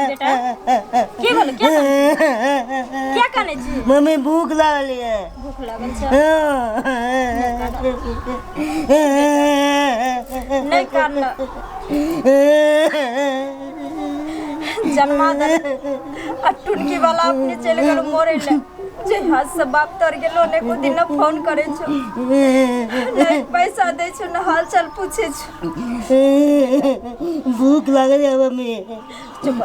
बेटा की भेल क्या क्या कानै छी मम्मी भूख लागल ये भूख लागल छै नहि कान जन्मा दल आ टुनकी वाला अपने चलि गेल मरे ले जे हाथ से बाप तर गेलो ने को दिन फोन करे छो नहीं पैसा दे छो न हाल चाल पूछे छो भूख लागल ये मम्मी चुप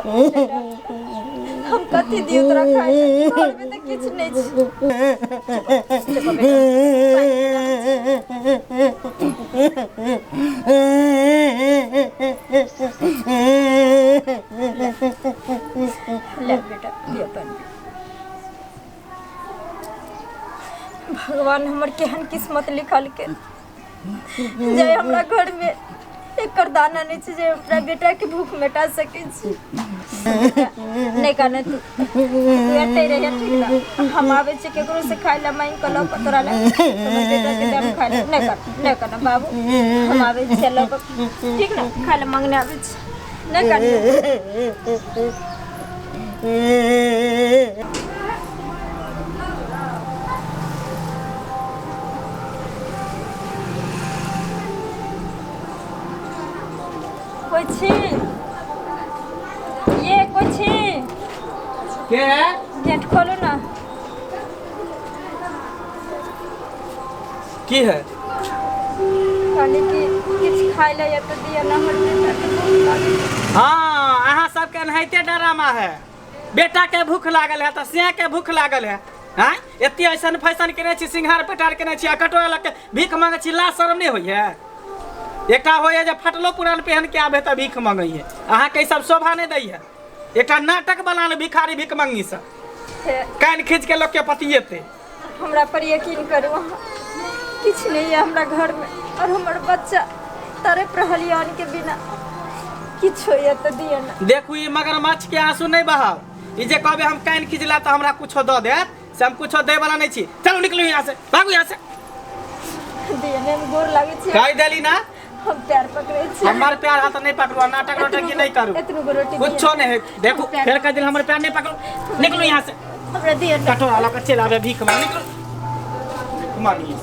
हम कथी दियो तोरा खाए ला? घर में तऽ किछु नहि छै चुप बेटा। ले बेटा पिय पानि पी। भगवान हमर केहन किस्मत लिखलकै जे हमरा घर में एकर दाना नहीं छै जे अपना बेटा के भूख मिटा सकै छी नहीं काने तू तू एते रहिए ठीक ना हम आबै छी केकरो से खाइ ला मांगि कऽ लऽ कऽ तोरा ला हमर बेटा के देम खाइ ला नहीं कर नहीं करना बाबू हम आबै छी लऽ कऽ ठीक ना खाइ ला मांगने आबै छी नहीं करना कोइ छी ये कोइ छी के गेट खोलू ना की है कहली कि किछु खाइ लए या तऽ दिअ ना हमर बेटा के भूख लागल हाँ अहाँ सबके एनाहिते डरामा है बेटा के भूख लागल है तऽ से के भूख लागल है हाँ एते ऐसन फैशन केने छी सिंघार पेटार केने छी आ कटोरा लग के भीख मांगे छी लाज शरम नहि होइए एकटा होइए जे फटलो पुरान पहन के आबे तऽ भीख मांगैए अहाँके ई सब शोभा नहि दैए एकटा नाटक बना ले भिखारी भीख मंगी सब हे कान खींच के लोग के पतिएते हमरा पर यकीन करू अहाँ किछु नहि यऽ हमरा घरमे और हमर बच्चा तड़प रहल यऽ अन्न के बिना किछु होइए तऽ दिअ ने देखू ई मगरमच्छ के आंसू नहीं बहाव ई जे कहबे हम कान खिंचला तऽ हमरा कुछो दऽ देत से हम कुछो दै वाला नहीं छी चलू निकलू यहाँ से भागू यहाँ से दिअ ने हम गोर लागै छी कहि देली ना हम पैर पकड़ै छी हमर प्यार हाथ नहीं पकड़ू आ नाटक नाटक नहीं करू एतनो गो रोटी दिअ कुछो नहीं है देखू फेर कह दिल हमर प्यार नहीं पकड़ू निकलू यहाँ से हमरा दिअ ने कटोरा लऽ कऽ चलि आबे भीख मांग निकलू भीख मांगी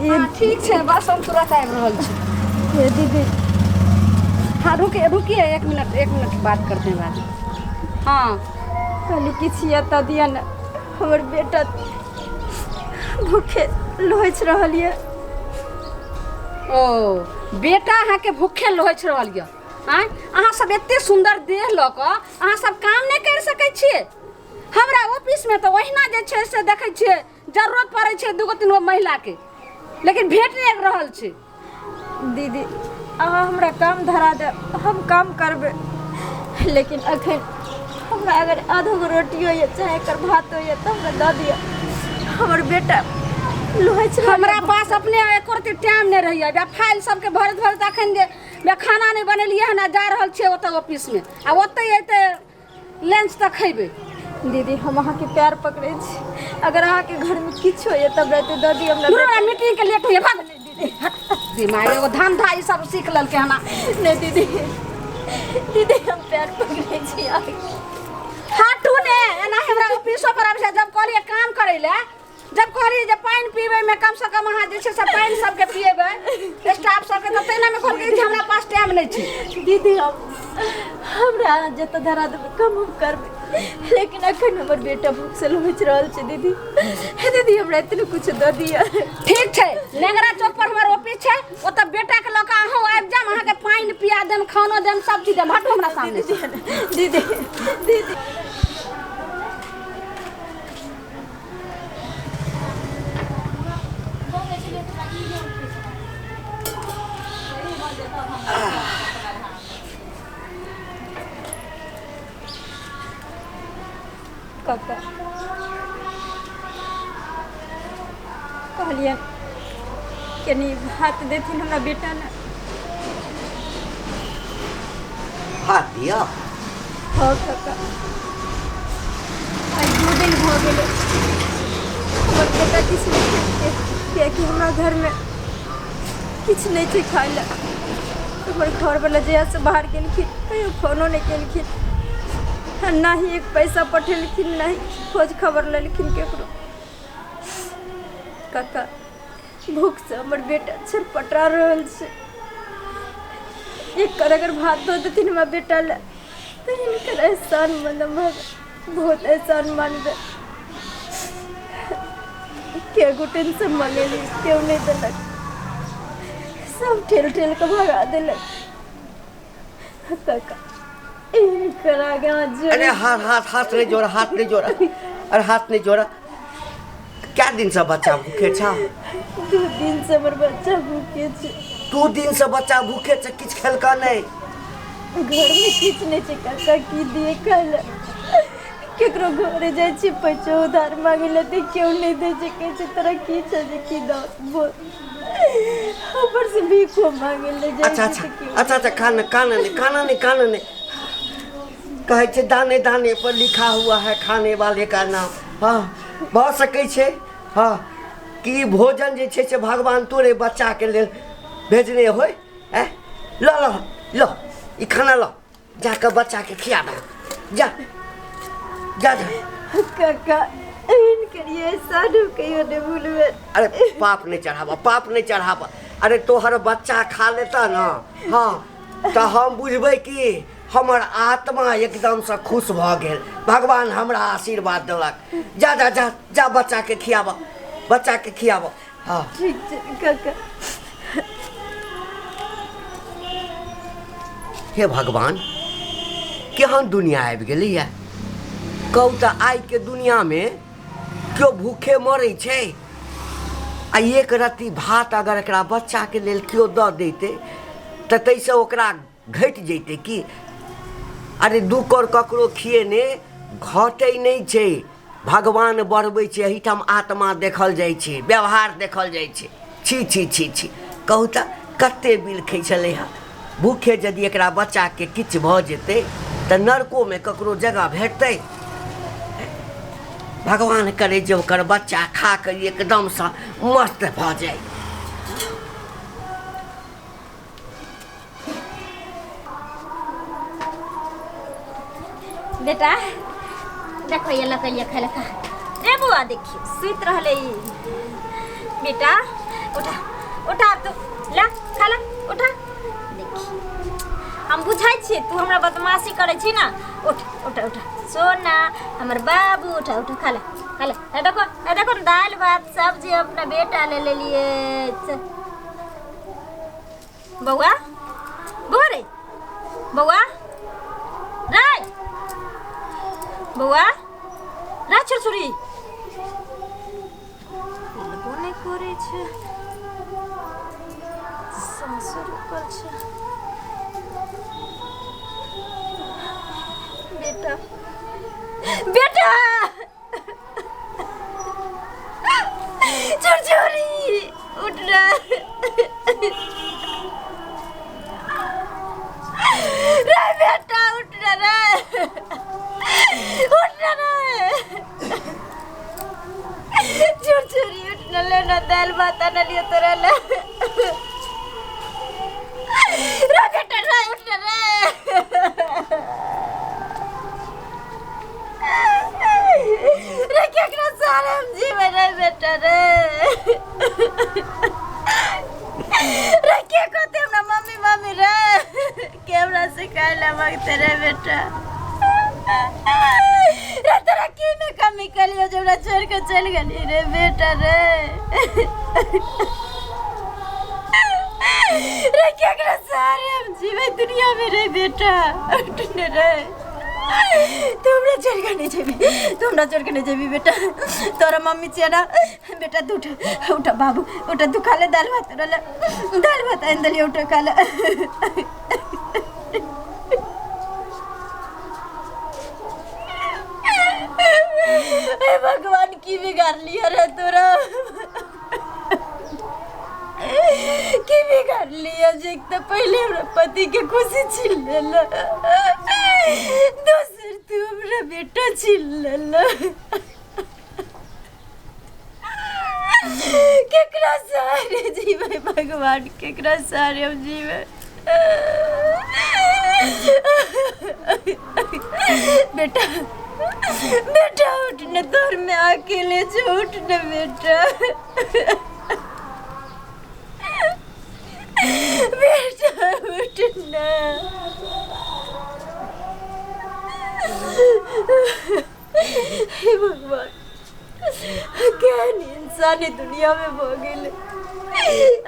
हाँ ठीक छै बस हम तुरंत आबि रहल छी हे दीदी हाँ रुकिए रुकिए एक मिनट बात करते हैं बाद में। हाँ कहली किछु यऽ तऽ दिअ ने हमर बेटा भूखे लोहछि रहल यऽ ओ बेटा अहाँके भूखे लोहछि रहल यऽ आँय अहाँ सब एते सुन्दर देह लऽ कऽ अहाँ सब काम नहि करि सकै छियै हमरा ऑफिसमे तऽ ओहिना जे छै से देखै छियै जरूरत पड़ै छै दूगो तीन गो महिलाके लेकिन भेट नहि रहल छै दीदी अहाँ हमरा काम धरा देब हम काम करबै लेकिन अखन हमरा अगर आधो गो रोटियो यऽ चाहे एकर भातो यऽ तऽ हमरा दऽ दिअ हमर बेटा लोहछि रहल हमरा पास अपने एको रत्ती टाइम नहि रहैए बे फाइल सबके भरैत भरैत अखन जे बे खाना नहि बनेलियै हन आ जा रहल छियै ओतऽ ऑफिसमे आ ओतहि अयतै लंच तक खैबै दीदी हम अहाँके पैर पकड़ै छी अगर अहाँके घरमे किछु होइए तब राति दऽ दिअ हमरा दूर मीटिंग के लेट होइए भाग दिमाग एगो धंधा ई सब सीख लेलकै हन नहि दीदी दीदी हम पैर पकड़ै छी अहाँके हटू ने एना हमरा ऑफिसो पर आबै छै जब कहलियै काम करै लए जब कहलियै जे पानि पीबै मे कम से कम अहाँ जे छै से पानि सबके पिएबै स्टाफ सबके तऽ तेना मे कहलकै जे हमरा पास टाइम नहि छै दीदी हम हमरा अहाँ जतऽ धरा देबै कम हम करबै लेकिन अखन हमर बेटा भूख से लोहछि रहल छै दीदी हे दीदी हमरा इतनो कुछ दऽ दिअ ठीक छै नेंगरा चौक पर हमर ऑफिस छै ओतऽ बेटा के लऽ कऽ अहूँ आबि जायब अहाँके पानि पिया देम खानो देम सब चीज देम हटू हमरा सामने से। दीदी दीदी काका। कहलियनि कनि भात देथिन हमरा बेटा ने। भात दिअ? हँ काका, आइ 2 दिन भऽ गेलै हमर बेटा किछु नहि खेलकै, कियाकि हमरा घरमे किछु नहि छै खाय लए। हमर घरवला जहियासँ बाहर गेलखिन कहियो फोनो नहि केलखिन, आ ना ही एक पैसा पठेलखिन, ना ही खोज खबर लेलखिन ककरो। काका, भूखसँ हमर बेटा छटपटा रहल छै। एक अगर भात दऽ देथिन हमरा बेटा लए तऽ हिनकर एहसान मानब, बहुत एहसान मानबै। केगो टेंशन मनेली, केओ नहि देलक, सब ठेल ठेल कऽ भगा देलक। काका, हिनकर आगाँ जोड़। अरे हाथ हाथ हाथ नहीं जोड़ा, हाथ नहीं जोड़ा, अरे हाथ नहीं जोड़ा। क्या दिन से बच्चा भूखे छा? 2 दिन से हमर बच्चा भूखे छै। 2 दिन से बच्चा भूखे छै, किछु खेलका नहीं? घरमे किछु नहि छै काका, की दिए खाय लए? केकरो घरे जाइ छी पैसो उधार मांगे लए तऽ केओ नहि दै छै, कहै छै तोरा की छै जे की दऽ बोल। ऊपर से भीखो मांगे लए जाइ अच्छा छी अच्छा तऽ केओ। अच्छा अच्छा, खाना खाना नहीं, खाना नहीं, खाना नहीं। कहै छै दाने दाने पर लिखा हुआ है खाने वाले का नाम। हाँ, भऽ सकै छै हाँ कि भोजन जे छै से भगवान तोरे बच्चाके लेल भेजने होय। ऐं, ल ल ल, ई खाना ल, जाकऽ बच्चाके खिया दे, जा जा जा। काका, एहन करिए एहसान हम कहियो नहि भूलबै। अरे पाप नहीं चढ़ाबऽ, पाप नहीं चढ़ाबऽ। अरे तोहर बच्चा खा लेता ना, हाँ, तऽ हम बुझबै कि हमर आत्मा एकदमसँ खुश भऽ गेल, भगवान हमरा आशीर्वाद देलक। जा जा जा जा, बच्चाके खियाबऽ, बच्चाके खियाबऽ। हाँ ठीक छै काका। हे भगवान, केहन दुनिया आबि गेलैए। कहू तऽ आइके दुनियामे केओ भूखे मरै छै? आ एक रत्ती भात अगर एकरा बच्चाके लेल केओ दऽ दैतै तऽ ताहिसँ ओकरा घटि जैतै की? अरे 2 कौर ककरो खिएने घटै नहि छै, भगवान बढ़बै छै। एहिठाम आत्मा देखल जाइ छै, व्यवहार देखल जाइ छै। छी छी छी छी, कहू तऽ कते बिलखै छलै हँ। भूखे यदि एकरा बच्चाके किछु भऽ जेतै तऽ नरकोमे ककरो जगह भेटतै? भगवान करे जे ओकर बच्चा खा कऽ एकदमसँ मस्त भऽ जाय। बेटा देखो, ये लकड़िया खाय लखा रे बुआ, देखियो सुति रहले ई। बेटा उठा, उठा, तू ला खा ला, उठा। देखी हम बुझै छियै तू हमरा बदमाशी करै छी ना। उठ उठ उठ सोना हमर बाबू, उठा उठा, खा ले खा ले। ए देखो, ए देखो न, दालि भात सब्जी अपना बेटा ले लेलिए। बौआ, बौआ रे, बौआ रे, बौआ रे, छुरछुरी बोलबो नहि करै छै, साँस रुकल छै। बेटा, बेटा छुरछुरी उठ रे रे, बेटा उठ रे, रे उठ रे, रे छुरछुरी उठ न ले ना, दाल भात आनलियो तोरा ले रे। बेटा रे, उठ रे, रे रे, केकरा सहारे हम जीबै रे बेटा? रे रे, के कहते हमरा मम्मी मम्मी रे? के हमरा सिखाय ला मांगते रे बेटा रे? तोरा की में कमी कलियो जे हमरा छोड़ के चल गेली रे बेटा? रे रे, केकरा सहारे हम जीबै दुनिया में रे बेटा? उठ ने रे, तू हमरा छोड़ के नहीं जेबी, तू हमरा छोड़ के नहीं जेबी बेटा, तोरा मम्मी छियै ना बेटा। तू उठ, उठ बाबू, उठ, तू खा ले दाल भात, तोरा ले दाल भात आनि देलियै, उठ खा ले। की बिगाड़ लिया रे तोरा, की बिगाड़ लिया जे एक तऽ पहिले हमरा पति के खुशी छीन लेल, दोसर तू हमरा बेटा छीन लेल। केकरा सहारे जीवे भगवान, केकरा सहारे हम जीवे? बेटा बेटा उठ न, तोर में अकेले छो, उठ न बेटा, बेटा उठ न। हे भगवान, केहन इंसान ई दुनिया में भऽ गेलै।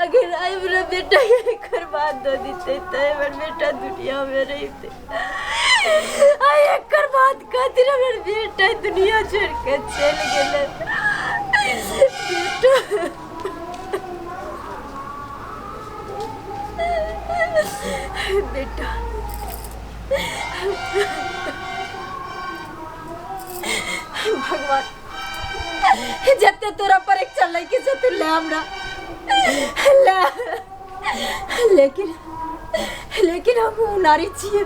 अगर आइ हमरा बेटा के एकर बात दऽ दितै तऽ हमर बेटा दुनिया में रहितै। आइ एकर बात खातिर हमर बेटा दुनिया छोड़ि कऽ चलि गेलै। बेटा बेटा भगवान, जते तोरा परीक्षा लैके छौ तू ले हमरा ले, लेकिन लेकिन हम उ नारी छियै,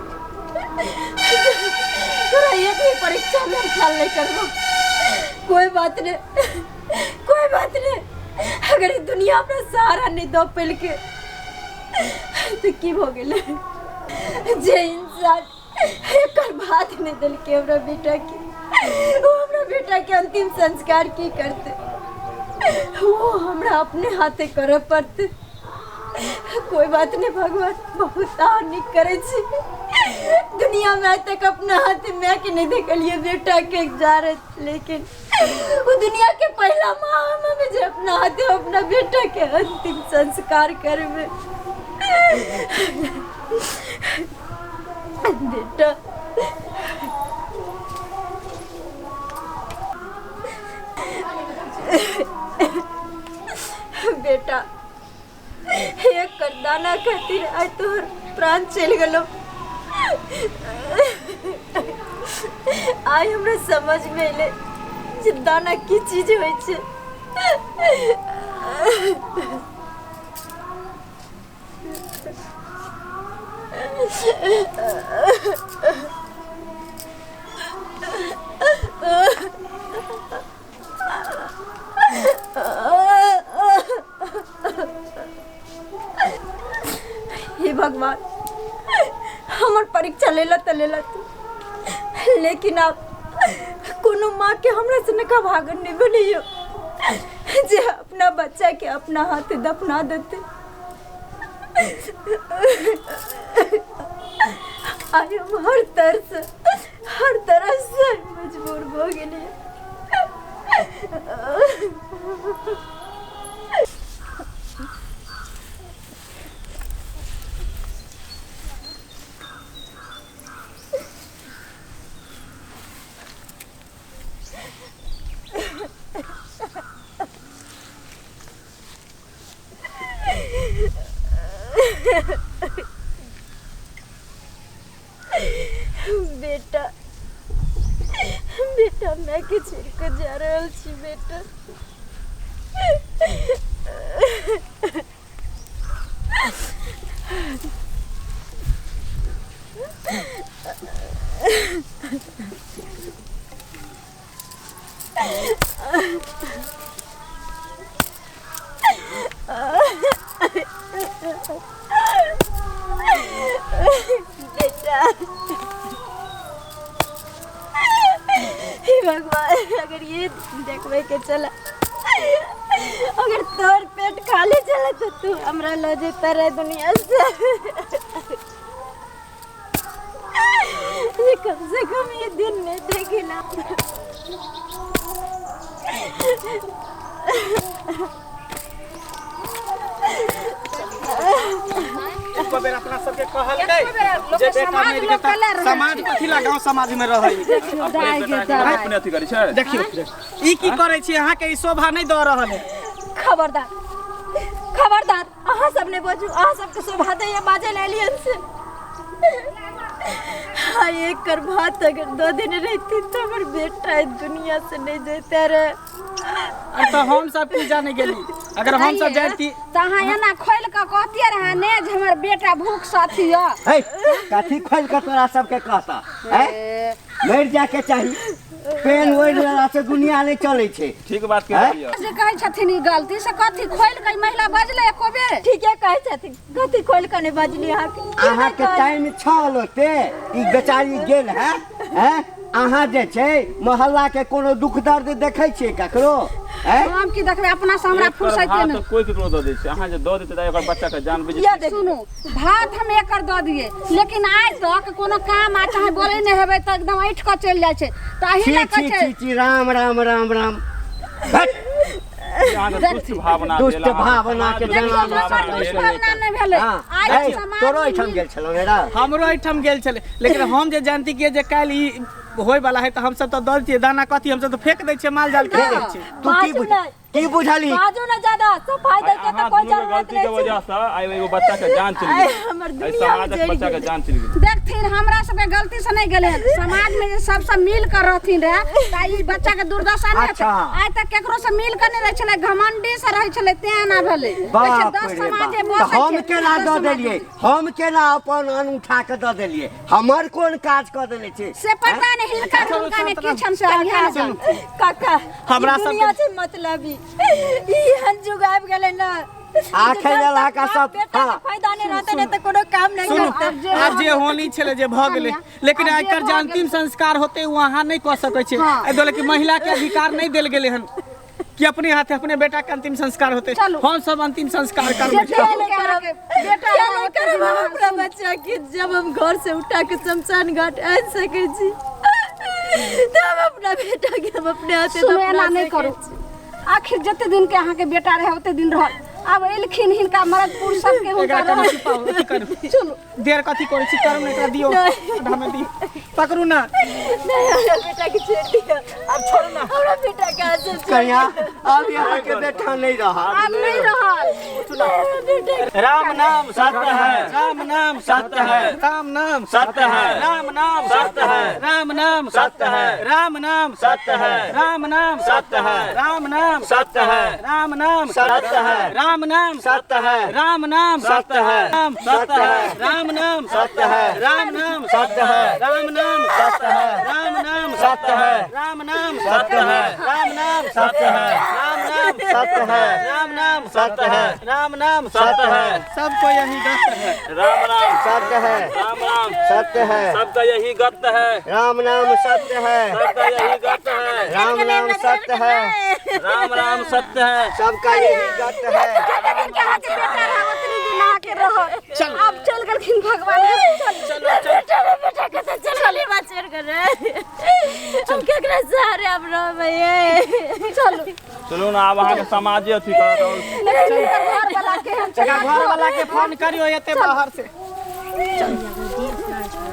तोरा एक भी परीक्षा में हम ख्याल नहीं करबो। कोई बात नहीं, कोई बात नहीं, अगर ई दुनिया अपना सहारा नहीं दऽ पेलकै तऽ की भऽ गेलै? जे इंसान एकर बात नहीं देलकै हमरा बेटा के, वो हमरा बेटा के अंतिम संस्कार की करते? वो हमरा अपने हाथे करऽ पड़ते। कोई बात नहीं भगवान, बहुत हानि करै छी। दुनिया में आज तक अपना हाथ माय के नहीं देखलिए बेटा के जा रहे, लेकिन वो दुनिया के पहला माँ हम जे अपना हाथे अपना बेटा के अंतिम संस्कार करबे। बेटा बेटा, एक करदाना खातिर आइ तोहर प्राण चलि गेलो। आइ हमरा समझ में एलै जे दाना की चीज होइ छै। हे भगवान, हमर परीक्षा लेला तऽ लेला तू, लेकिन आब कोनो माँ के हमरा से नका भागन नहीं बनैयो जे अपना बच्चा के अपना हाथ दफना देते। आइ हम हर तरह से, हर तरह से मजबूर भऽ गेलियै। बेटा बेटा, मैं के छोड़ के जा रहल छी बेटा। बेटा, हे भगवान, अगर ये देखबे के चला, अगर तोर पेट खाली चला तो तू हमरा ल जेता रहे दुनिया से। ये कम से कम ये दिन नहीं देखेला। एको बेर अपना सबके कहलकै एको बेर लोक जे बेटा समाज मरि लोक गेल तऽ कला रहल समाज कथी ला गाँव समाज में रहै? दाइ गे दाइ। अपने अथी करै छै। देखियौ, ई की करै छी अहाँके? ई शोभा नहि दऽ रहल है। खबरदार खबरदार, अहाँ सब ने बजू। अहाँ सबके शोभा दैया बाजै लए एलियन से? हाँ, एक कर भात अगर दो दिन रहती तो हमर बेटा इस दुनिया से नहीं जैते रहे। अरे तऽ हम सब की जाने गेली, अगर हम सब जाइती तऽ अहाँ एना खोलि कऽ कहतियै रहए ने जे हमर बेटा भूख से अथी यऽ। है कथी खोलि कऽ तोरा सबके कहता है? मरि जाके चाही, पेन ओढ़ि लेला से दुनिया नहि चलै छै। ठीक बात के हैं? कहलियै। जे कहै छथिन ई गलती से कथी खोलि कऽ ई महिला बजलै एको बेर? ठीके कहै छथिन, कथी खोलि कऽ नहि बजली अहाँके? अहाँके टाइम छल ओते, ई बेचारी गेल है। हैं अहाँ जे छै मोहल्ला के कोनो दुख दर्द देखै छियै ककरो? हैं हम की देखबै, अपना से हमरा एक कर फुर्सते भात नहि। कोई केकरो दऽ दै छै, अहाँ जे दऽ देतै तऽ एकर बच्चा के जान बचि या देख सुनू, भात हम एकर दऽ दियै, लेकिन आइ तक कोनो काम आ चाहे बोलै नहि हेबै तऽ एकदम ऐठ कऽ चलि जाइ छै, तऽ एहि छी लए कहै छी छै। छी छी, राम राम राम राम। हट। अहाँके दुष्ट भावना दुष्ट भेल, अहाँके भावना के समाजमे देखियौ, जनाना हमर भेल। दुष्ट भावना नहि भेलै। हाँ, आइ है, समाज तोरो एहिठाम गेल छलौ ने रा? हमरो एहिठाम गेल छलै, लेकिन हम जे जानती कि जे काल्हि ई होय वाला है तऽ हमसब तऽ दऽ दैतियै दाना। कथी हमसब तऽ फेंक दै छियै, माल जाल के दै छियै। तू की बाजू बुझ नहि। की बुझली? बाजू ना ज्यादा, सफाई आइ दै के तऽ अहाँ कोई दुनू के जरूरत गलती के नहीं वजह छै। से आइ एगो बच्चा के जान चलि आइ गेल, हमर एहि दुनिया समाजक उजड़ि बच्चा के गेल। जान चलि गेल। देखथिन, हमरा सबके गलती से नहि गेलै हन। समाज में जे सबसँ मिल कर रहथिन रहे तऽ ई बच्चा के दुर्दशा नहि हेतै। अच्छा। आइ तक केकरो से मिल कर नहि रहै छलै, घमंडी से रहै छलै, तें एना भेलै। कहै छै, बाप 10 रे समाजे बाप, तऽ बसै हम छै, केना 10 दऽ समाज देलियै? हम केना अपन अन्न उठा कऽ दऽ देलियै? हमर कोन काज कऽ देने छै से पता नहि, हिनका हुनका में की छन से अभियान जानथिन। काका, हमरा ई दुनिया सबके- छै मतलबी, ई एहन युग आबि गेलै ना आखिर जे जब अल्लाह तक का बाप सब- बेटा के हाँ। फायदा नहीं रहते नहीं तऽ कोनो काम नहीं सुनू, करते। आब जे होनी छलै जे भऽ गेलै, लेकिन आब जे एकर भऽ जे अंतिम गेल। संस्कार होते ओ अहाँ नहि कऽ सकै छियै। हाँ। एहि दुआरे कि महिला के अधिकार नहि देल गेलै हन कि अपने हाथे अपने बेटा के अंतिम संस्कार होते। चलू। हम सब अंतिम संस्कार करबै। जे दिन के अहाँके बेटा क्या रहत, नहीं करब हम अपना बच्चा के? जब हम घर से उठा के शमशान घाट आनि सकै छी तऽ हम अपना बेटा के हम अपने हाथे सुनू, दफना एना नहि सकै करू। छी। आखिर जते दिन के अहाँके बेटा रहे ओते दिन रहल, आब एलखिन हिनका मरद पुरुष सबके हुनका एकरा कनि रहल। छिपाउ, अथी करू। चलू। देर कथी करै छी? करू ने, एकरा दियौ, आधा में दियौ, पकड़ू ना। नहीं, हमरा बेटा के छोड़ दिअ। आब छोड़ू ना। हमरा बेटा के हाथ से छोड़ कन्या, अब यहाँ के बेटा नहीं रहा। आब नहि रहल। दिअ। राम नाम सत्य है, राम नाम सत्य है, राम नाम सत्य है, राम नाम सत्य है, राम नाम सत्य है, राम नाम सत्य है, राम नाम सत्य है, राम नाम सत्य है, राम नाम सत्य है, राम नाम सत्य है, राम नाम सत्य है, राम सत्य है, राम नाम सत्य है, राम नाम सत्य है, राम नाम सत्य है, राम नाम सत्य है, राम नाम सत्य है, राम नाम सत्य है, राम नाम सत्य है, राम नाम सत्य है, राम नाम सत्य है, सबको यही गत है। राम राम सत्य है, राम राम सत्य है, सबका यही गत है। राम नाम सत्य है, सबका यही गत है। राम नाम सत्य है, राम राम सत्य है, सबका यही गत है। जते दिन के अहाँके बेटा रहे ओतनी दिन अहाँके रहल, आब चलि गेलखिन भगवान। चलू। बेटा रे, बेटा के तऽ चल गेलै, बात छोड़ कर रे। हम केकरा सहारे अब रहबै ये? चलू। चलू ना, आब अहाँके समाजे अथी करत और घर वाला के हम एकरा घर वाला के फोन करियो एते बाहर से।